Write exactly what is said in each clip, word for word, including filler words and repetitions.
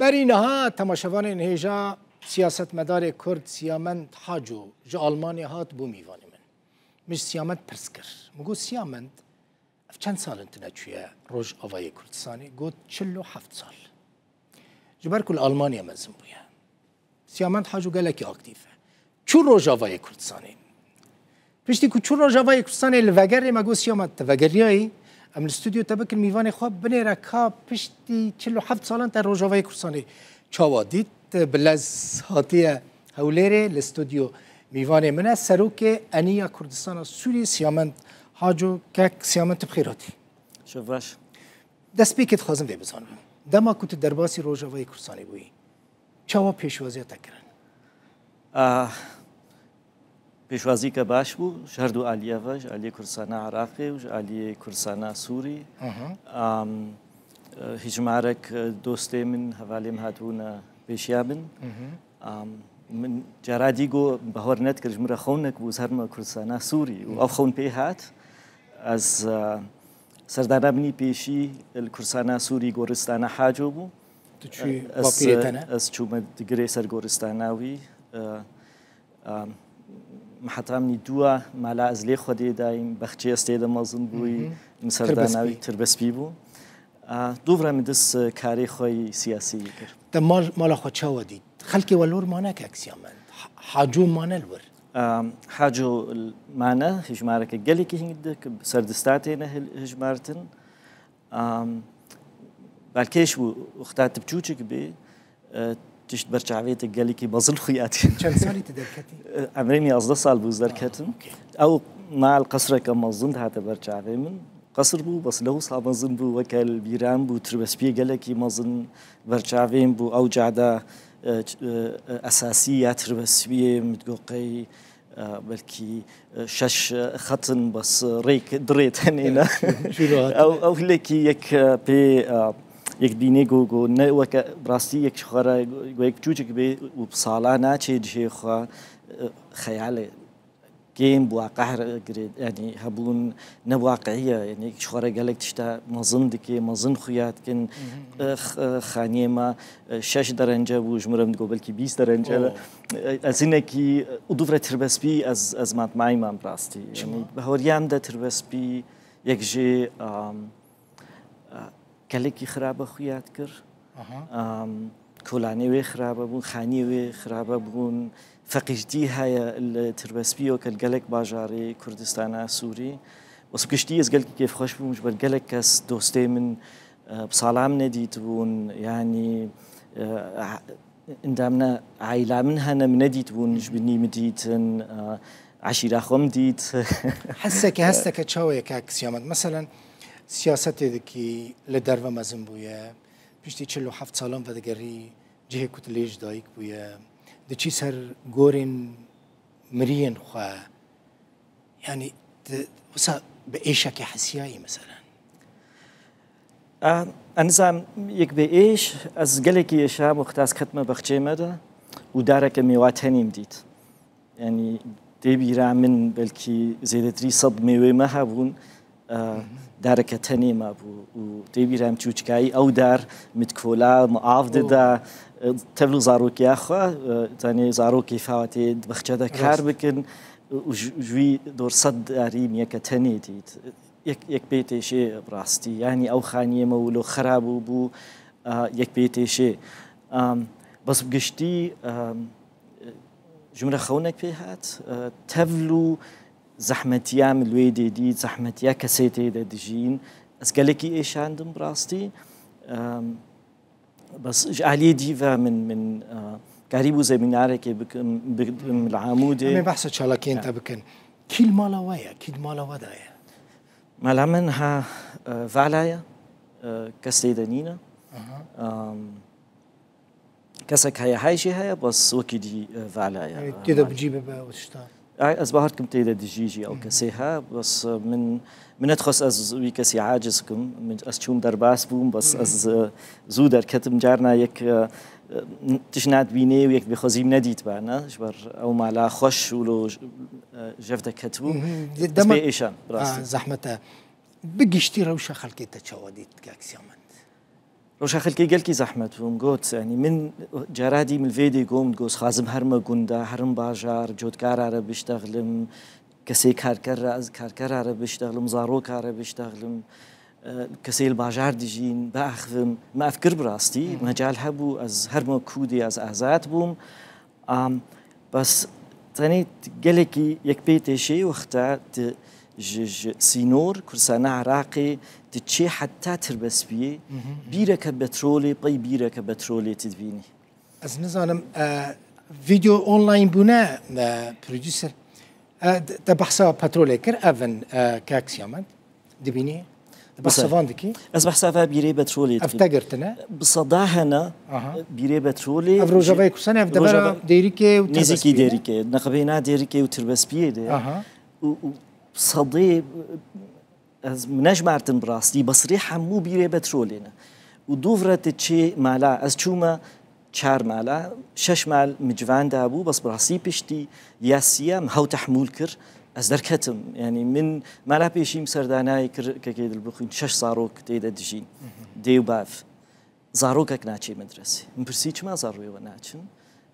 Berî niha temaşevanên hêja, siyasetmedarê Kurd Siyamend Haco ji Almanya hat bû mîvanê min. Min ji Siyamend pirs kir. Min got, Siyamend, ev çend sal in tu neçûye Rojavayê Kurdistanê? Got, çil û heft sal. Ji ber ku li Almanya mezin bûye. Siyamend Haco gelekî aktîf e. Çû Rojavayê Kurdistanê. Piştî ku çû Rojavayê Kurdistanê li vegerê me got, Siyamend, te vegeriyayî, em li stûdyo te bikin mîvanê xwe, binêre ka piştî çil û heft salan te Rojavayê Kurdistanê çawa dît? Bi lez hatiye Hewlêrê, li stûdyo mîvanê min e, Serokê Enî ya Kurdistana Sûrî Siyamend Haco. Kek Siyamend, tu bi xêr hatî. Şev baş. Destpêkê dixwazim vê bizanim. Dema ku tu derbasî Rojavayê Kurdistanê bûyî, çawa pêşwaziya te kirin? Ah, pêşwazîke baş bû, ji her du aliyê ve, ji aliyê Kurdistana Iraqê û ji aliyê Kurdistana Sûrî. Hı hı. Am, e, hîjmarek, e, dostê min, hevalê min hatibûne pêşiya min. Hı hı. Am, min cara dî got, bawer nedikir, ji min re xewnek bû, ez herime Kurdistana Sûrî. Hı. Û ev xewn pê hat. Ez, e, serdana min î pêşî li Kurdistana Sûrî goristana Haco bû. Tu çûyî E, ez, bapîrê te ne? Ez çûme digirê ser goristana wî. E, e, min heta min î dûa mala ez lê Xwedê dayîm, bexçê ez tê de mezin bûyî, Hı hı. min serdana wî Tirbespî. Tirbespî bû. E, dûvre min dest karê xwe yî siyasî kir. Te mal, mala xwe çawa dît? Xelkê we lor mane kek Siyamend? Ha-, Haco mane li wir? Em, Haco l-, mane, hêjmareke gelekî hingdik, bi serdista têne hil-, hijmartin. Em, belkêş bû, wexta tu biçûçik bî, e, tişt ber çavê te gelekî mezin xuya dikin. Çend salî tu derketî? E, emrê min yazdeh sal bû, ez derketim. Ah, okey. Ew mal qesreke mezin dihate ber çavê min. Qesr bû, bes lewsa mezin bû, weke li bîra min bû, tirbespiyê gelekî mezin ber çavê min bû, ew cada, e, ç-, e, e, esasî ya tirbespiyê min digot qey, e, belkî, e, şeş, e, xet in, bes, e, rêk, du rê tenê ne. Şûro hat. Ew, ew hilekî yek, e, pê, e, yek dînê got, got, ne weke, bi rastî yek ji xwe re, got, yek çûçik bê û bi sala naçê cihê xwe, e, xeyalê kêm bi waqih re girê, yanî hebûn ne waqiî ye. Yanî ji xwe re gelek tişta mezin dike, mezin xuya dikin. Mhm. Eh, x-, eh, xaniyê me, eh, şeş derence bû, ji min re min digot belkî bîst derence. Oh. Eh, ez hinekî, eh, û dûvre tirbespî ez, ez matmayî me bi rastî. Çima? Yanî bi hawriya min de tirbespî yek jê, am, a, gelekî xirabe xuya dikir. Aha. Am, kolanê wê xirabe bûn, xaniyê wê xirabe bûn. Feqîrtî heye li tirbespî yo ke li gelek bajarê Kurdistana Sûrî. Wes bi giştî ez gelekî kêfxweş bûm, ji ber gelek kes dostê min, e, bi sala min nedîtibûn. Yanî, e, Endamina aîla min hene, min nedîtibûn, ji binî min dîtin, e, eşîra xwe min dît. Heseke, hesteke çawa ye kak Siyamend? Meselen, siyasetê dikî, li derve mezin bûye, piştî çil û heft salan vedigerî cihê ku tu lê ji dayik bûye, diçî ser gorên miriyên xwe, Yanî, tu wisa bi êşekê hesiyayî, meselen? A, ez nizam, yek bê êş, ez gelekî êşam wexta ez ketime bexçê me de û dareke mêwa tenê min dît. Yanî, tê bîra min belkî zêdetirî sed mêwê me hebûn, a, Hı hı. dareke tenê me bû û tê bîra min çûçikayî ew dar min dikola, min av Oh. dida, e, tevlû zarokiya xwe, e, tenê zarokê fawetê di bexçe de kar Rast. bikin. û ji, ji wî dor sed darî min yeke tenê dît. Yek, yek pê têşê bi rastî. Yanî ew xaniyê me wilo xera bû, bû, a, yek pê têşê. Am, bes bi giştî, am, ji min re xewnek pê hat. E, tevlû zehmetiya min li wê dê dît, zehmetiya kesê tê de dijîn. Ez gelekî êşandim bi rastî. Am, Bes ji aliyê dî ve min, min, e, karîbû zemînarekê bikim, bi-, bim li Amûdê. Em ê behsa çalakiyên Ya. te bikin. Kî li mala we ye? Kî di mala we de ye? Mala min ha, e, vala ye, e, kes tê de nîne. Aha. Em, kesek heye hay jî heye, bes wekî dî, e, vala ye. Yanî tê de bi cî bibe û tişta. Ay, ez bawer dikim tê de dijî jî ew Hı hı. kesê he, bes, e, min, min nedixwest ez wî kesî aciz bikim. Min, ez çûm derbas bûm, bes Hı hı. ez, e, zû derketim. Carna yek, e, e, tişt nadibînê û yek bêxwezî min nedîtibane. Ji ber ew mala xweş û lo, e, jev de ketibû. Hı hı. Ez Dema bê êşan, bi rastî. Ha, zehmet e. Bi giştî rewşa xelkê te çawa dît, kak Siyamend? Roja xelkê gelkî zehmet bûm, got, yanî min cara dî min vê dê got, got, xwazim herme gunda, herim bajar, cotkara re biştexlim, kesê karker re, ez karkera re biştexlim, zaroka re biştexlim, e, kesê li bajar dijîn, biaxivim. Me ev kir bi rastî, mecal hebû, ez herme kûdê ez azad bûm. Am, bes tenê gelekî yek pê têşê wexta tu ji, ji sînor, Kurdistana Iraqê, tu çê heta Tirbespiyê, bîreke petrolê, pey bîreke petrolê tu dibînî. Ez nizanim, e, video online bûne, e, producer. E, te behsa petrolê kir, ev in, e, kak Siyamet. Dibînî? Te behsa van dikî? Ez behsa va bîrê petrolê dikim. Ev te girtine? Bi seda hene, aha, bîrê petrolê. Ev Rojavayê Kurdistanê, ev devera Dêrikê û nêzîkî Tirbespiyê ne? Dêrikê, neqebeyna Dêrikê û Tirbespiyê de. Aha. Û, û sedê, ez min nejmartin bi rastî, bes rê hemû bîrê petrolê ne. Û dûv re tu çê mala, ez çûme çar mala, şeş mal min civan dabû, bes bi rastî piştî ya siyam hew tehmûl kir, ez derketim. Yanî min mala pêşî min serdanayê kir, kekê dilbixwîn, şeş zarok tê de dijîn. Dê û bav. Zarokek naçê medresê. Min pirsî, çima zaroyê we naçin?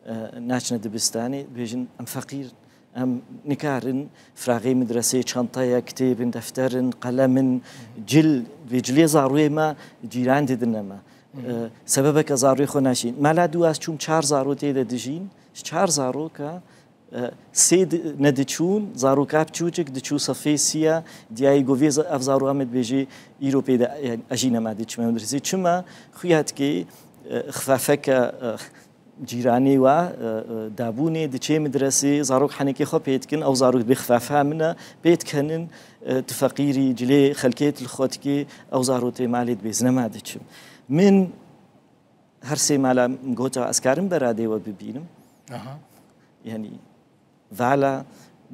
E, naçine dibistanê, dibêjin, em feqîr in. Em nikarin, firaxê medresê, çantaya kitêbin, defterin, qelemin, cil, vê cilê zaroyê me cîran didine me. E, sebebeke zaroyê xwe naşîn. Mala dû ez çûm çar zaro tê de dijîn. Ji çar zaroka, e, sê di-, nediçûn, zaroka biçûçik diçû sefê siya, diyayê govê za-, ev zaroka me dibêjê, îro pê de, yanî, ez jî nema diçime medresê. Çima? Xuya dikê, e, xifafeke, e, cîranê wa, e, e, dabûnê, diçê medresê, zarok henekê xwe pê dikin, ew zarok dibê xifafa min e, pê dikenin, e, tu feqîrî, cilê xelkê tu li xwe dikê, ew zaro tê malê dibê, ez nema diçim. Min her sê mala min gota, ez karim beradê we bibînim. Aha. Yanî, vala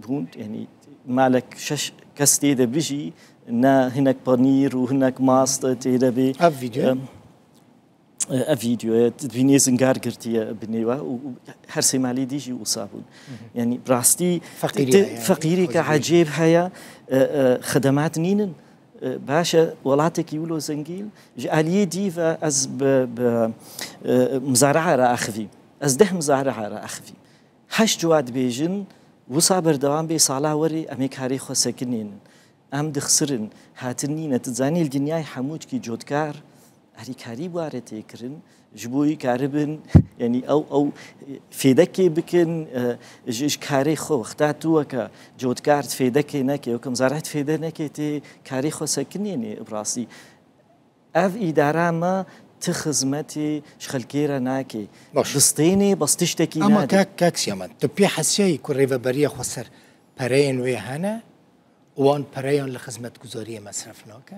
bûn, yanî malek şeş kes tê de bijî, ne hinek panîr û hinek mast tê de bê. Ev video? Em, e, ev videoya, tu dibînî zingar girtiye binê we û, û her sê malê dî jî wisa bûn. Yanî, bi rastî, feqîrî tu, heye, feqîrî ke ecêb heye, e, e, xedemat nînin. E, baş e, welatekî wilo zengîn, ji aliyê dî ve ez bi, bi, e, mizara'a re axivîm. Ez deh mizara'a re axivîm. Heşt ciwa dibêjin, wisa berdewam bê, sala werê em ê karê xwe sekinînin. Em dixsirin, hatin nîne. Tu dizanî li dinyayê hemû çikî cotkar, alîkarî bi ware tê kirin, ji bo wî karibin, yanî ew, ew fêdekê bikin, e, ji, ji karê xwe. Wexta tu weke cotkar fêdekê neke, weke mizarehet fêde neke, tê karê xwe sekinînê bi rastî. Ev îdara me ti xizmetê ji xelkê re nake. Baş. Distênê, bes tiştekî Ama nade. Kak, kak Siyamet, tu pê hesiyayî ku rêveberiya xweser pereyên wê hene û wan pereyan li xizmetguzariyê mesref nake?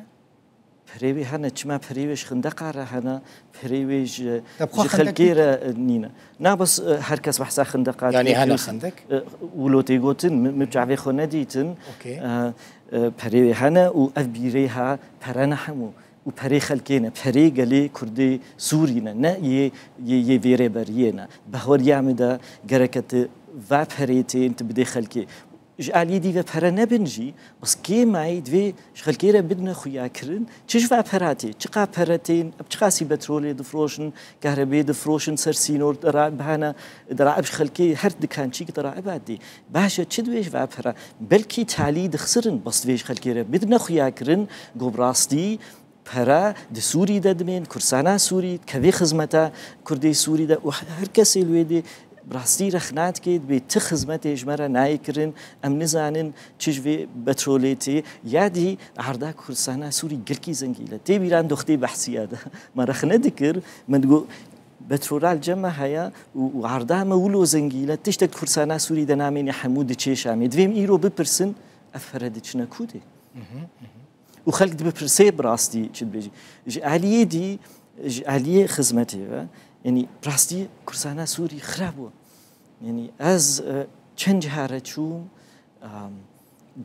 Perê wê hene, çima perê wê ji xindeqa re hene, perê wê ji, Te bi xwe ji xindek xelkê dît? re, e, nîne. Na bes, e, her kes behsa xindeqa Yanî dike, hene pêwîst, xindek? e, wilo tê gotin, min, min çavê xwe nedîtin. Okey. E, e, perê wê hene û ev bîrê ha pere ne hemû. Û perê xelkê ne, perê gelê Kurdê Sûrî ne, ne yê, yê, yê vê rêberiyê ne. Bahweriya min de gereke tu va perê tên tu bidê xelkê. Ji aliyê dî ve pere nebin jî, bes kêmayî divê ji xelkê re bidine xuyakirin, çi ji va pera tê, çiqa pere tên, ev çiqasî petrolê difroşin, kahrebê difroşin ser sînor, dera bihane, dera ev ji xelkê her dikançîk dera eva dê. Baş e, çi divê ji va pera? Belkî talî dixsirin, bes divê ji xelkê re bidine xuyakirin, ku bi rastî pere di Sûrî de dimên, Kurdistana Sûrî, dikevê xizmeta Kurdê Sûrî de û her kesê li wê dê bi rastî rexna dike, dibê ti xizmetê ji me re nayê kirin, em nizanin çi ji vê petrolê tê, ya dî erda Kurdistana Sûrî gelkî zengîn e. Tê bîran doxtê behsiya de me rexne dikir, me digot, petrola li cem me heye û, û erda me wilo zengîn e, tiştek Kurdistana Sûrî de namêne hemû diçê Şamê. Divê em îro bipirsin, ev pere diçine ku dê? Û xelk dibipirsê bi rastî çi dibêjî. Ji aliyê dî, ji aliyê xizmetê ve, yanî bi rastî Kurdistana Sûrî xirab bû. Yanî ez, e, çend cihare çûm, em,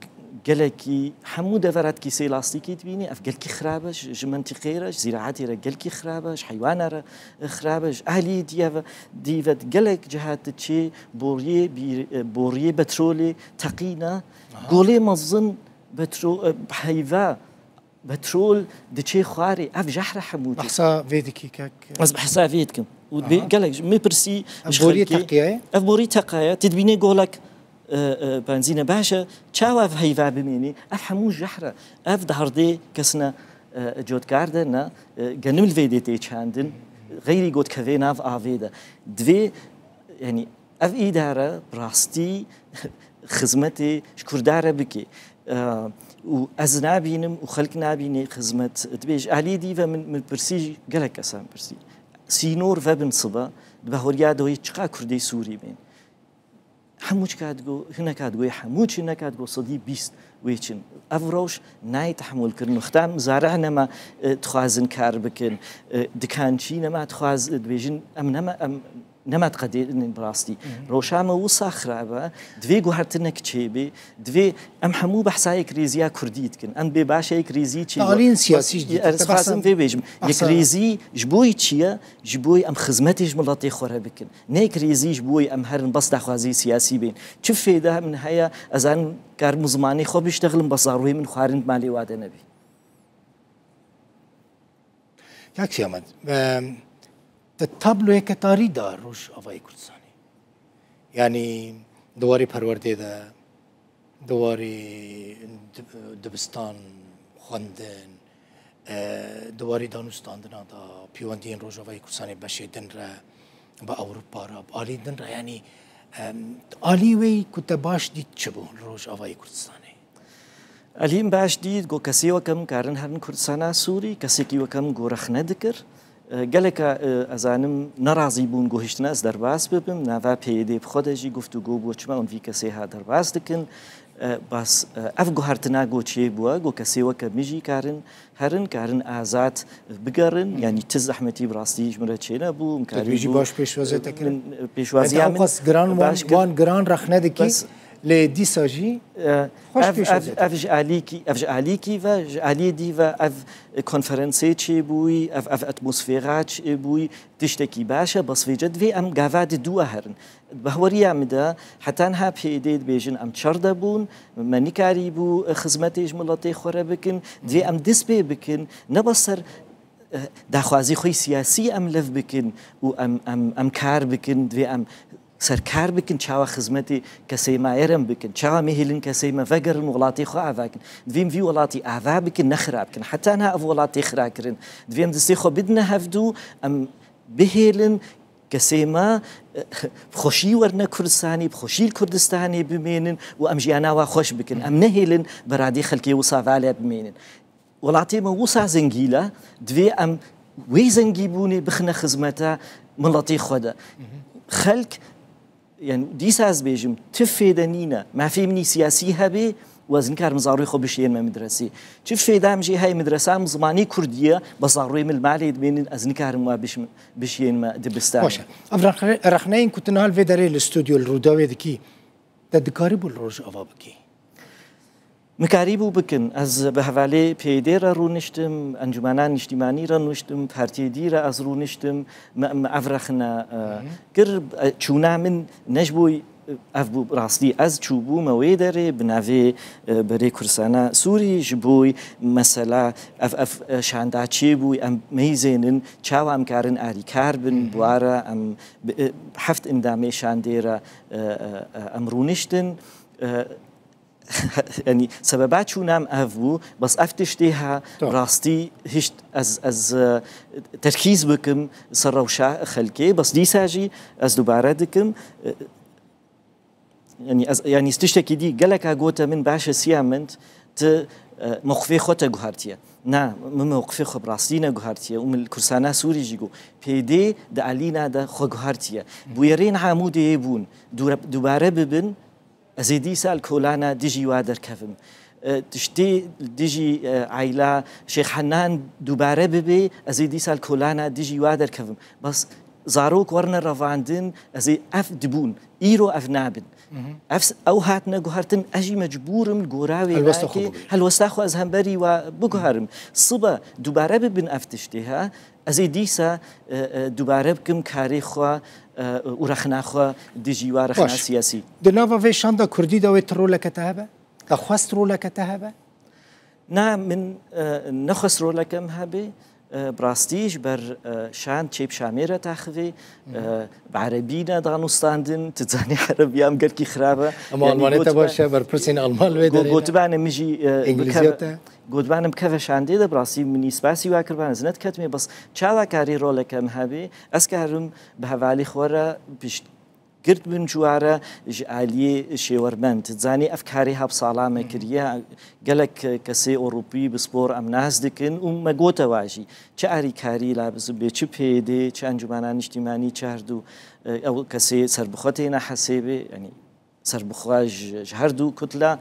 g-, gelekî hemû devera dikî sê lastîkî dibînî, ev gelkî xirab e, ji, ji mentîqê re, ji zîraetê re gelkî xirab e, ji heywana re, e, xirab e, ji aliyê dî ve, dî ve gelek cihat diçê boriyê bîr-, e, boriyê petrolê teqîne, Aha. golê mezin Betro-, e, heyva Petrol diçê xwarê, ev jehre hemû tê. Behsa vê dikî kek. Ez behsa vê dikim. Û bê gelek min pirsî ji xelkê. Ev borî teqiyayê? Ev borî teqaya, tu dibînê golek e, e, benzîne. Baş e, çawa ev heyva bimênî? Ev hemû jehr e. Ev di herdê kesine e, cotkar de ne, e, genim li vê dê tê çandin. Xeyrî got kevê nav avê de. Divê, yanî ev îdare bi rastî xizmetê ji Kurda re bike. E, û ez nabînim û xelk nabîne xizmet. Dibê ji alî dî ve min, min pirsî, gelek kesan pirsî. Sînor vebin sibe, di bahoriya de wê çiqa Kurdê Sûrî bên. Hemû çika digo, hineka digo, hemû çi neka digo, sedî bîst wê çin. Ev rewş nayê tehemûl kirin. Wexta mizareh nema e, dixwazin kar bikin, e, dikançî nema dixwaz, dibêjin, em nema, em nema diqedênin bi rastî. Rewşa me wisa xirab e, divê guhertinek çêbê, divê em hemû behsa yekrêziya Kurdî dikin. Em bê baş e yekrêzî çê Alîn siyasî jî dîtin. Ez dixwazim vê bêjim. Yekrêzî ji bo çi ye? Ji bo em xizmetê ji miletê xwe re bikin. Ne yekrêzî ji bo em herin bes daxwazî siyasî bên. Çi fêde min heye, ez zanim karim zimanê xwe biştexlim, bes zarokê min xwarin malê wa de nebî. Kak Siyamet, e, te tabloyeke tarî da Rojavayê Kurdistanê. Yanî di warê perwerdê de, di warê dib- dibistan, xwendin, e, di warê danûstandina de, pêwendiyên Rojavayê Kurdistanê beşê din re, bi Ewropa re, bi alî din re, yanî, em, alî wê ku te baş dît çi bû li Rojavayê Kurdistanê? Alî min baş dît, got kesê weke min karin herin Kurdistana Sûrî, kesekî weke min got rexne dikir. E, geleka, e, ez zanim nerazî bûn, got hiştina ez derbas bibim, nava P Y D bi xwe de jî guftûgo bû, çima hûn vî kesê ha derbas dikin. E, bas, e, ev guhertina got çêbûye, got kesê weke min jî karin herin, karin azad bigerin, yanî ti zehmetî bi rastî ji min re çênebû, min karî bû, baş pêşwaziya te kirin. Min, e, pêşwaziya min, giran, wan, wan giran rexne dikî, lê dîsa jî, e, xweş pêşwaziya te kirin. Ev ji alîkî, ev ji alîkî ve, ji aliyê dî ve ev konferensê çêbûyî, ev, ev atmosfera çêbûyî, tiştekî baş e, bes vêce divê em gava di dû herin. Bahweriya min de, heta niha P Y D dibêjin em çar de bûn, me nikarîbû xizmetê ji miletê xwe re bikin, divê em dest pê bikin, ne bes ser, eh, daxwazî xwe siyasî em lev bikin û em, em, em kar bikin, divê em ser kar bikin, çawa xizmetê kesê me êrem bikin, çawa mehêlin kesê me vegerin welatê xwe ava kin. Divê em vî welatî ava bikin, ne xira bikin. Heta niha ev welat tê xira kirin. Divê em destê xwe bidine hevdû, em bihêlin, kesê me, eh, bi xweşî werine Kurdistanê, bi xweşî li Kurdistanê bimênin û em jiyana wa xweş bikin. Em nehêlin beradê xelkê wisa vale bimênin. Welatê me wisa zengî le, divê em wê zengîbûnê bixine xizmeta miletê xwe de. Xelk, yani dîsa ez bêjim, ti fêde nîne. Mafê min î siyasî hebe û ez nikarim zarokê xwe bişiyênme midresê. Çi fêda min jê heye midresa min zimanê kurdî ye, bes zarokê min li malê dimênin, ez nikarim wa biş- bişiyênme dibistanê. Baş e. Ev rexne- rexneyên ku tu niha li vê derê li stûdyo li Rûdawê dikî, te dikarîbû li Rojava bikî? Min karîbû bikim. Ez bi hevalê P Y D re rûniştim, Encûmena Niştîmanî re rûniştim, partiyê dî re ez rûniştim, me, me ev rexne, e, kir. E, çûna min ne ji bo, e, ev bû, bi rastî ez çûbûme wê derê, bi navê, e, Berê Kurdistana Sûrî, ji bo mesela ev, ev, e, şanda çêbû, em meyzênin, çawa em karin arîkar bin, bi wa re em bi, e, heft endamê şandê re, e, e, e, em rûniştin. E, yanî sebeba çûna min ev bû, bes ev tiştê ha rastî hişt ez, ez, e, terkîz bikim ser rewşa xelkê, bes dîsa jî ez dubare dikim, e, yanî ez, yanî tiştekî dî geleka gote min, baş e Siyamend, tu, e, mewqifê xwe te guhertiye. Na, min mewqifê xwe bi rastî neguhertiye û min li Kurdistana Sûrî jî got. P Y D di alîna de xwe guhertiye. Bûyerên Amûdê bûn, dûre- dubare bibin, ez ê dîsa li kolana dijî wa derkevim. E, tiştê dijî, e, Eyla Şêx Henan dubare bibe, ez ê dîsa li kolana dijî wa derkevim. Bes zarok werine revandin, ez ê ev dibûn. Îro ev nabin. Ev s- ew hatine guhertin, ez jî mecbûr im li gora wê Helwesta xwe nakê, biguherim. Helwesta xwe ez hemberî wa biguherim. Sibe dubare bibin ev tiştê ha, ez ê dîsa, e, e, dubare bikim karê xwe, e, û rexna xwe dijî wa rexna Baş. Siyasî. Di nava vê şanda kurdî de wê tu roleke te hebe? Te xwest roleke te hebe? Na, min e, nexwest roleke min hebe. E, bi rastî ji ber e, şand çêb Şamê re taxivê. E, bi erebî ne danûstandin, tu zanî erebî em gelkî xirab e. Ama Yanî Almanê te gotibane- baş e, berpirsên Alman wê Go- derê ne. Gotibane min jî e, İngilizce bikeve- te? Gotibane bikeve şandê de, bi rastî min îspasî wa kiribane, ez nediketimê, bes çawa karî roleke min hebe, ez karim bi hevalî xwe re pişt girt bin ji ware ji aliyê şêwermend. Zanî ev karê hap sala me kiriye. Gelek kesê Ewropî bi spor em nas dikin û me gote wa jî. Çi alîkarî lazim bê, çi P Y D, çi encûmena niştîmanî, çi her du, e, ew kesê serbixwe têne hesêbê, yanî serbixwe ji, ji her du kutla,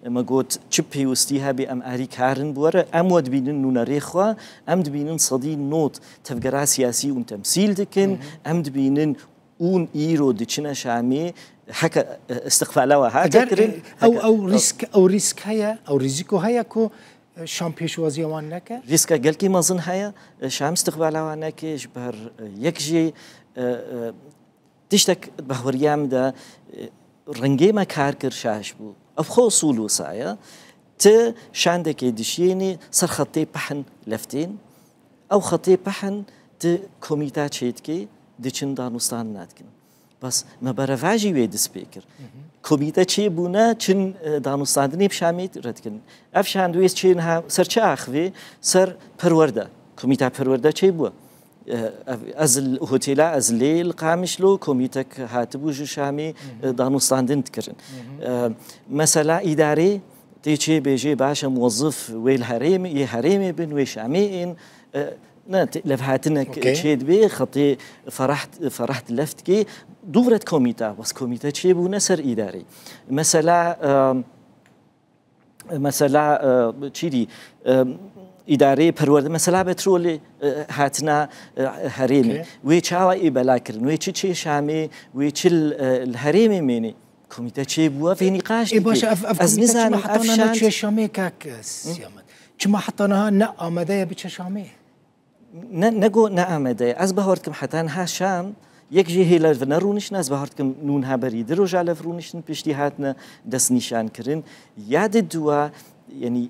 me got, çi pêwistî hebe em alîkar in bi we re, em we dibînin nûnerê xwe, em dibînin sedî nod tevgera siyasî hûn temsîl dikin, em dibînin hûn îro diçine Şamê, heke, e, istiqbala we hate Eger, kirin, e, ew, heke- ew rîsk, ew rîsk heye, ew rîzîko heye ku, e, Şam pêşwaziya wan neke? Rîska gelkî mezin heye, e, Şam istiqbala wan neke, ji ber, e, yek jî, e, e, tiştek di bahweriya min de, e, rengê me kar kir şaş bû. Ev xwe usûl wisa ye. Ti şandekê dişiyênî ser xetê pehn leftên, ew xetê pehn ti komîta çêdikê, diçin danûstandina dikin. Bes me berevajî wê dest pê kir. Komîte çêbûne, çin, e, danûstandinê bi Şamê re dikin. Ev şand wê çê niha ser çi axivê? Ser perwerde. Komîta perwerde çêbû. E, ev, ez li hotêla, ez lê li Qamişlo, komîtek hatibû ji Şamê, e, danûstandin dikirin. E, mesela îdarê tê çê bêjê, baş e, muwezif wê li herêmê, yê herêmê bin, wê Şamê ên, e, ne, tê-, levhatinek Okey. Çêdibê, xetê feraht, feraht left kê, dûvret komîta, bes komîte çêbûne ser îdarê. Mesela, e, Mesela, e, çî dî, e, îdareyê perwerde, mesela petrolê, e, hatina, e, herêmê. Okey. Wê çawa ê bela kirin? Wê çi çê Şamê, wê çi li, e, li herêmê mênê? Komîte çêbûye, vê nîqaş Ê, dike. Baş e, ev, ev Ez komîte nizanim, çima heta ev niha şand neçûye Şamê, kak, e, Siyamet? Çima heta niha ne amade ye biçe Şamê? Ne, ne go ne amade ye. Ez bawer dikim heta niha Şam yek jî hê lev nerûniştine, ez bawer dikim nû niha berî di roja lev rûniştin piştî hatine destnîşankirin. Ya di dua, yanî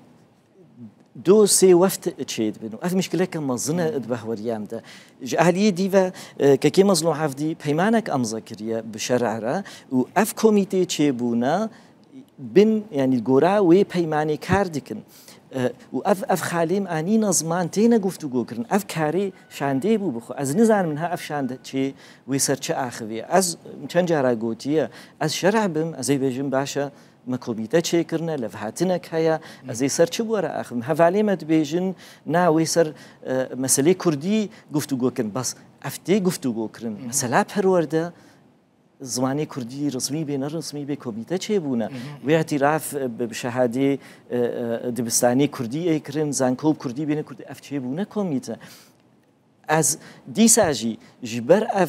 du sê weft çêdibin û ev mişkileke mezin e di bahweriya min de. Ji aliyê dî ve, e, kekê Mezlûm Evdî peymanek emze kiriye bi şer'a re û ev komîtê çêbûne bin, yanî gora wê peymanê kar dikin. E, û ev, ev xalê min anîne ziman, têne guftûgo kirin. Ev karê şandê bû bi xwe. Ez nizanim niha ev şand çê wê ser çi axivê. Ez çend cara gotiye, ez şer'a bim, ez ê bêjim baş e, me komîte çêkirine, levhatinek heye, ez ê ser çi bi we re axivim? Hevalê me dibêjin, na, wê ser, e, meselê kurdî guftûgo kirin. Bes ev tê guftûgo kirin. Mesela perwerde, zimanê kurdî resmî bê, ne resmî bê, komîte çêbûne. Wê îtîraf, e, bi, bi şehadê, e, e, dibistanê kurdî ê kirin, zanko bi kurdî bêne kurdî, ev çêbûne komîte. Ez dîsa jî ji ber ev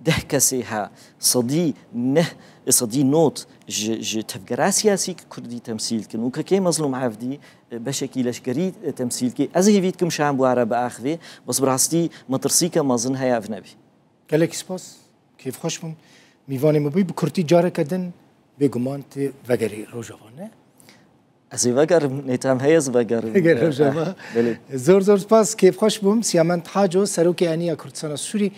deh kesê ha, sedî neh, sedî not ji, ji tevgera siyasî kurdî temsîl dikin û kekê Mezlûm Evdî, e, beşekî leşkerî, e, temsîl dike. Ez hêvî dikim Şam bi we re biaxivê, bes bi rastî metirsîke mezin heye ev nebî. Gelek spas. Kêfxweş bûm. Mîvanê me bûyî, bi kurtî careke din bêguman tê vegerî Rojava, ne? Ez ê vegerim, nêtam heye ez vegerim. Veger Rojava. Eh, belê. Zor zor spas, kêfxweş bûm. Siyamend Haco, Serokê Eniya Kurdistana Sûrî,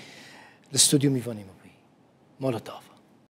li stûdyo mîvanê me bûyî. Mala te av.